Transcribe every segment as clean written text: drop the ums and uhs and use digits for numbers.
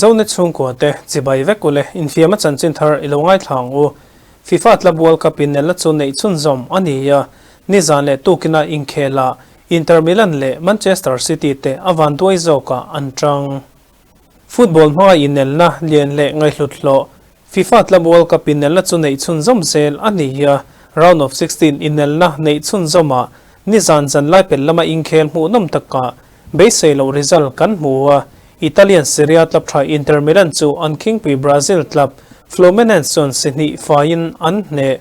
Zone chhungkua te chibai vek ule infiam a chanchin thar i lo ngaithla ang u. FIFA Club World Cup inelna chu neih chhunzawm a ni a, nizan leh tukina inkhel ah Inter Milan leh Manchester City te a vanduai zawkah an tang. Football hmaa inelna lian leh ngaihhlut hlawh FIFA Club World Cup inelna chu neih chhunzawm zel a ni a, Round of 16 inelna neih chhunzawmah nizan zanlai pelh lama inkhel hmuhnawm takah beisei loh result kan hmu a, Italian Serie A club tha Inter Milan chu an khingpui Brazil club Fluminense chuan si hnih faiin an hneh.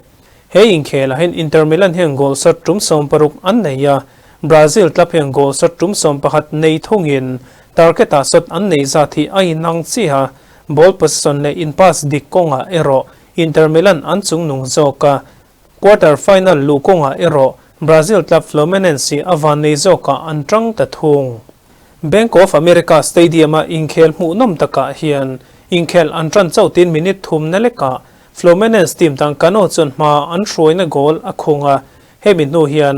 He inkhelah hian Inter Milan hian goal shot tum 60 an nei a, Brazil club hian goal shot tum 11 nei thungin target-ah shot an nei zat hi a inang chiah a, ball possession leh in pass dik kawngah erawh Inter Milan an chungnung zawk a, quarter final luh kawngah erawh Brazil club Fluminense hi a van nei zawkah an tang ta thung. Bank of America Stadium-a inkhel hmuhnawm takah hian inkhel an tan chauh tin minute thum na lekah Fluminense team tan Cano chuan hma an hruaina goal a khung a, hemi hnu hian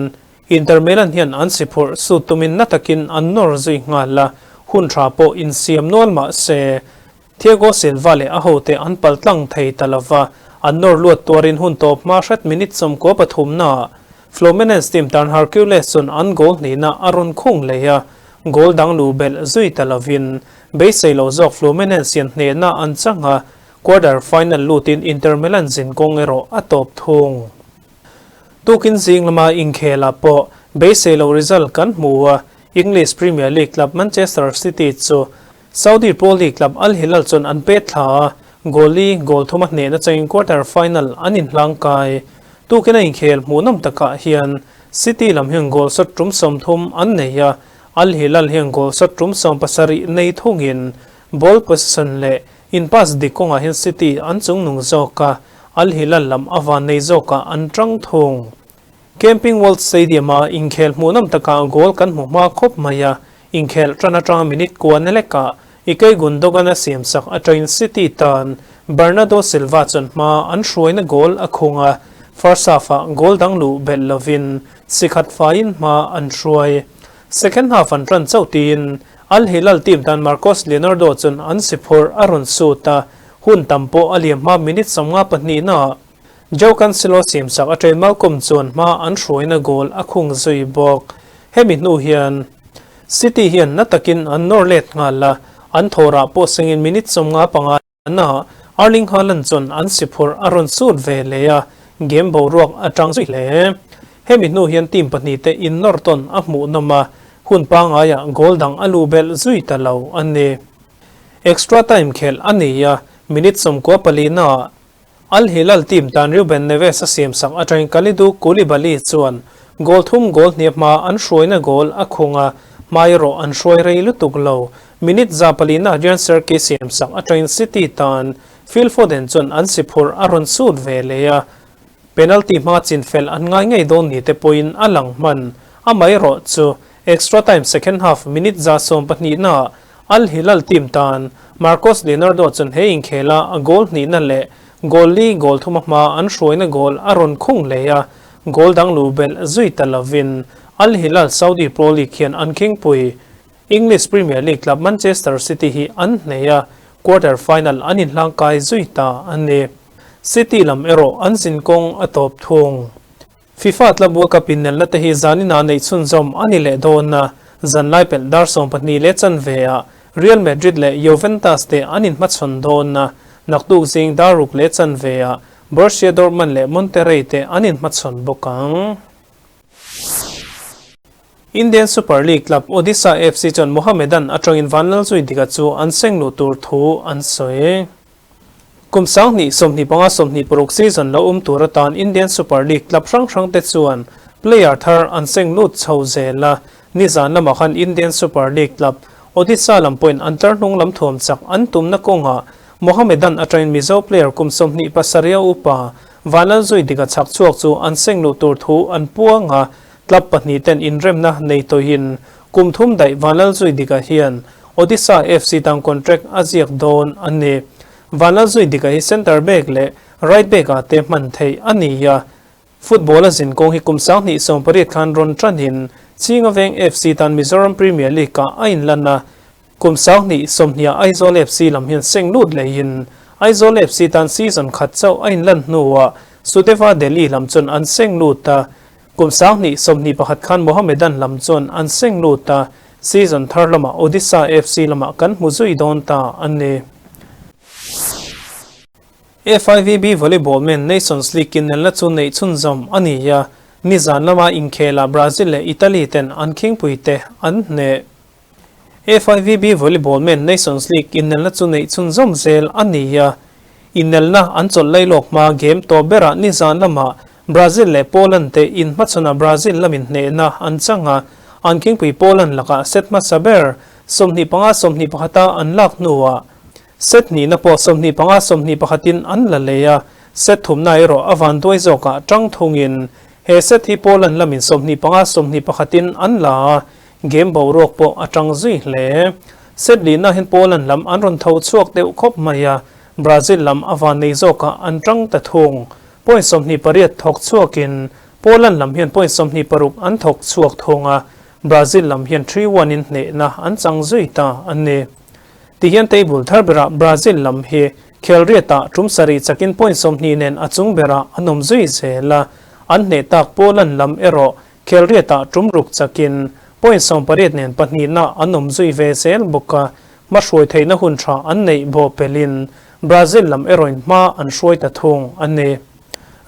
Inter Milan hian an si phurh sut tumin na takin an nawr zui nghal a, hun tha pawh insiam nual mah se Thiago Silva leh a hote an pal tlang thei ta lova, an nawr luat tuarin hun tawp hma hret minute 13 naah Fluminense team tan Hercules chuan an goal hnihna a rawn khung leh a, goal dang luh belh zui ta lovin beisei lo zawk Fluminense hian hnehna an chang a, quarter final lutin Inter Milan zin kawng erawh a tawp thung. Tukin zing lama inkhelah pawh beisei lo result kan hmu a, English Premier League club Manchester City chu Saudi Pro League club Al Hilal chuan an pet thla a, goal li goal thuma hnehna changin quarter final an inhlang kai. Tukin a inkhel hmuhnawm takah hian City lam hian goal shot tum 30 an nei a, Al Hilal hian goal shot tum 70 nei thungin ball possession leh in pass dik kawngah hian City an chungnung zawk a, Al Hilal lam a van nei zawkah an tang thung. Camping World Stadium-a inkhel hmuhnawm takah goal kan hmu hma khawp mai a, inkhel tan atanga minute kua na lekah Ilkay Gundogan a siamsak atangin City tan Bernardo Silva chuan hma an hruaina goal a khung a, first half-ah goal dang luh belh lovin si khat faiin hma an hruai. Second half an tan chauh tiin Al Hilal team tan Marcos Leonardo chuan an si phurh a rawn sut a, hun tam pawh a liam hma minute 52 naah João Cancelo siamsak atangin Malcom chuan hma an hruaina goal a khung zui bawk. Hemi hnu hian City hian na takin an nawr let nghal a, an thawrah pawh sengin minute 55 naah Erling Haaland chuan an si phurh a rawn sut ve leh a, game boruak a tang zui hle. Hemi hnu hian team pahnih te innawr tawn a hmuhnawm a, hun pangaiah goal dang a luh belh zui ta lo a ni. Extra time khelh a ni a, minute 94 naah Al Hilal team tan Ruben Neves a siamsak atangin Kalidou Koulibaly chuan goal thum goal hniam hma an hruaina goal a khung a, hmai erawh an hruai rei lutuk lo. Minute 400 naah Rayan Cherki siamsak atangin City tan Phil Foden chuan an si phurh a rawn sut ve leh a, penalty hma chin fel an ngai ngei dawn ni te pawhin a lang hman. Amaherawh chu extra time second half minute 120 naah Al Hilal team tan Marcos Leonardo chuan he inkhela a goal hnihna leh goal li goal thuma hma an hruaina goal a rawn khung leh a, goal dang luh belh zui ta lovin Al Hilal Saudi Pro League hian an khingpui English Premier League club Manchester City hi an hneh a, quarter final an inhlang kai zui ta a ni. City lam erawh an zin kawng a tawp thung. FIFA Club World Cup inelna te hi zanin ah neih chhunzawm a ni leh dawn a, zanlai pelh dar 12 leh chanve ah Real Madrid leh Juventus te an inhmachhawn dawn a, naktuk zing dar 6 leh chanve ah Borussia Dortmund leh Monterrey te an inhmachhawn bawk ang. Indian Super League club Odisha FC chuan Mohammedan atangin Vanlalzui Dika chu an seng luh tur thu an sawi. Kum 2025 26 season lo um tur atan Indian Super League club hrang hrang te chuan player thar an seng lut chho zel a, nizan lamah khan Indian Super League club Odisha lam pawhin an tlarhnung lam thuam chak an tumna kawngah Mohammedan atangin Mizo player kum 27 a upa Vanlalzui Dika chhak chhuak chu an seng luh tur thu an puang a, club pahnih ten inremna nei tawhin kum thum daih Vanlalzui Dika hian Odisha FC tan contract a ziak dawn a ni. Vanlalzui Dika hi centre back leh right back ah te hman theih a ni a, football a zin kawng hi kum 2018 khan rawn tanin Chinga Veng FC tan Mizoram Premier League ah a inlan a. Kum 20 sawmhniah Aizawl FC lam hian seng lut leiin Aizawl FC tan season khat chauh a inlan hnuah Sudeva Delhi lam chuan an seng lut a, kum 20 21 khan Mohammedan lam chuan an seng lut a, season thar lamah Odisha FC lamah kan hmu zui dawn ta a ni. FIVB Volleyball Men Nations League inelna chu neih chhunzawm a ni a, nizan lama inkhelah Brazil leh Italy ten an khingpuite an hneh. FIVB Volleyball Men Nations League inelna chu neih chhunzawm zel a ni a, inelna an chawlh lailawk hma game tawp berah nizan lamah Brazil leh Poland te inhmachhawnah Brazil lamin hnehna an chang a, an khingpui Poland lakah set hmasa ber 25 21 a an lak hnuah Set hnihna pawh 25 21 in an la lei a, set thumna erawh a van duai zawkah tang thungin he set hi Poland lamin 25 21 in an la a, game boruak pawh a tang zui hle. Set lihna hian Poland lam an rawn tho chhuak deuh khawp mai a, Brazil lam a van nei zawkah an tang ta thung. Point 28 thawk chhuakin Poland lam hian point 26 an thawk chhuak thung a, Brazil lam hian 3-1 in hnehna an chang zui ta a ni. Tihian table thar berah Brazil lam hi khelriatah tum sarih chakin point 20 nen a chung berah an awm zui zel a, an hneh tak Poland lam erawh khelriatah tum ruk chakin point 18 nen pahnihna an awm zui ve zel bawk a, hma hruai theihna hun tha an neih bawh pelin Brazil lam erawhin hma an hruai ta thung a ni.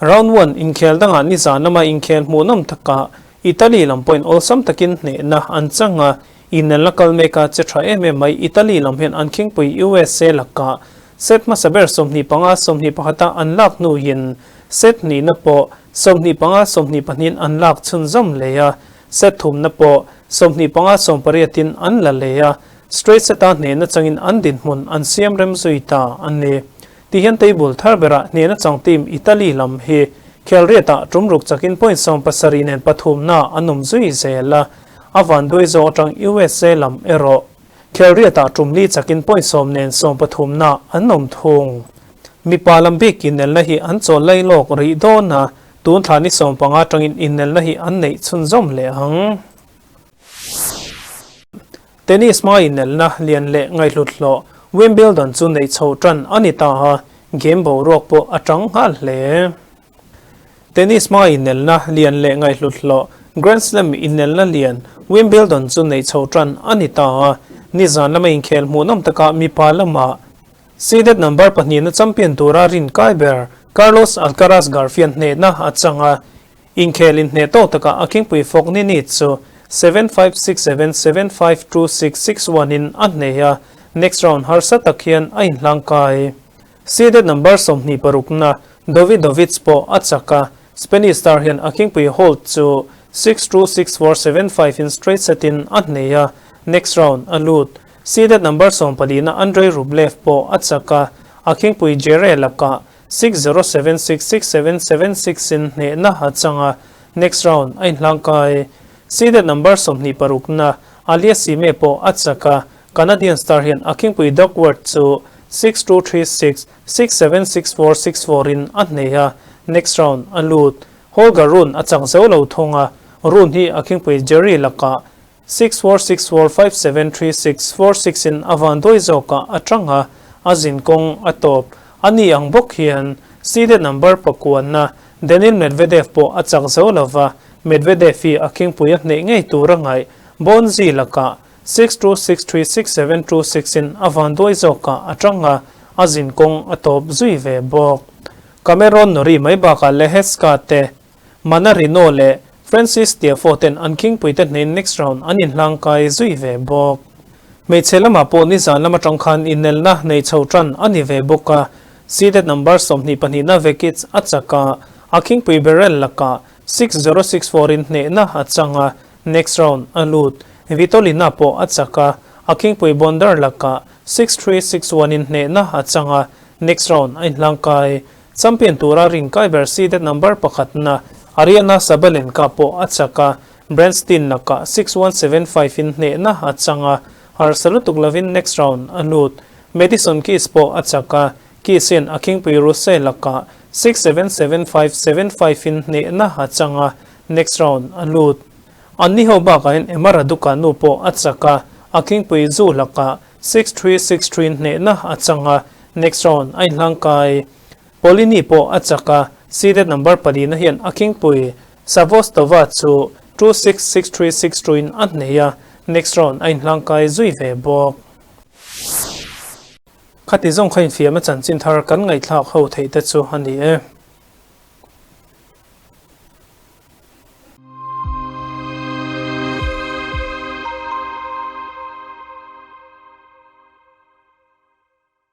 Round one inkhel dangah nizan lama inkhel hmuhnawm takah Italy lam pawhin awlsam takin hnehna an chang a, Inelna kal mek a che tha em em mai. Italy lam hian an khingpui USA lakah set hmasa ber 25 21 a an lak hnuin set hnihna pawh 25 22 in an lak chhunzawm leh a, set thumna pawh 25 18 in an la leh a, straight set a hnehna changin an dinhmun an siam rem zui ta a ni. Tihian table thar berah hnehna chang team Italy lam hi khelriatah tum ruk chakin point 70 nen pathumna an awm zui zel a, a van duai zawk atang USA lam erawh khelriatah tum li chakin point 10 nen 13na an awm thung. Mipa lam bik inelna hi an chawl lailawk rih dawn a, tun thla ni 15 atangin inelna hi an neih chhunzawm leh ang. Tennis hma inelna lian leh ngaihhlut hlawh Wimbledon chu neih chho tan a ni ta a, game boruak pawh a tang nghal hle. Tennis hma inelna lian leh ngaihhlut hlawh Grand Slam inelna lian Wimbledon chu neih chho tan a ni ta a, nizan lama inkhel hmuhnawm takah mipa lamah seeded number pahnihna champion tura rin kai ber Carlos Alcaraz Garfian hnehna a chang a, Inkhel inhneh tawk takah a khingpui fawk ni ni chu 7 5 6 7 7 5 2 6 6 1 in a hneh a, next round harsa tak hian a inhlang kai. Seeded number 26 na Davidovich pawh a chak a, Spanish star hian a khingpui Holt chu 6 2 6 4 7 5 in straight set in a hneh a, next round a lut. Seeded number 14 na Andrei Rublev pawh a chak a, a khingpui Djere lakah 6 0 7 6 6 7 7 6 in hnehna a chang a, next round a inhlang kai. Seeded number 26 na Aliassime pawh a chak a, Canadian star hian a khingpui Duckworth chu 6 2 3 6 6 7 6 4 6 4 in a hneh a, next round a lut. Holger Rune a chak zo lo thung a, Rune hi a khingpui Jerry lakah 6 4 6 4 5 7 3 6 4 6 in a van duai zawkah a tang a, a zin kawng a tawp. Ani ang bawk hian seeded number pakuanna Daniil Medvedev pawh a chak zo lova, Medvedev hi a khingpui a hneh ngei tur a ngaih. Bonzi lakah 6 2 6 3 6 7 2 6 in a van duai zawkah a tang a, a zin kawng a tawp zui ve bawk. Cameron Norrie mai bakah Lehecka te Mannarino leh Francis Tiafoe ten an khingpuite hnein next round an inhlang kai zui ve bawk. Hmeichhe lamah pawh nizan lam atang khan inelna nei chho tan a ni ve bawk a, seeded number 22 na Vekic a chak a, a khingpui Berel lakah 6 0 6 4 in hnehna a chang a, next round a lut. Vitolina pawh a chak a, a khingpui Bondar lakah 6 3 6 1 in hnehna a chang a, next round a inhlang kai. Champion tura rin kai ber seeded number pakhatna Aryna Sabalenka pawh a chak a, Branstine lakah 6 1 7 5 in hnehna a chang a, harsa lutuk lovin next round a lut. Madison Keys pawh a chak a, Keys hian a khingpui Ruse lakah 6 7 7 5 7 5 in hnehna a chang a, next round a lut. Anni ho bakah hian Emma Raducanu pawh a chak a, a khingpui Zhu lakah 6-3, 6-3 in hnehna a chang a, next round a inhlangkai. Paolini pawh a chak a, seeded number palina hian a khingpui Savostova chu 2-6, 6-3, 6-2 in a hneh a, next round a inhlangkai zui ve bawk. Khati zawng kha infiam a chanchin thar kan ngaihthlak ho theih te chu a ni e.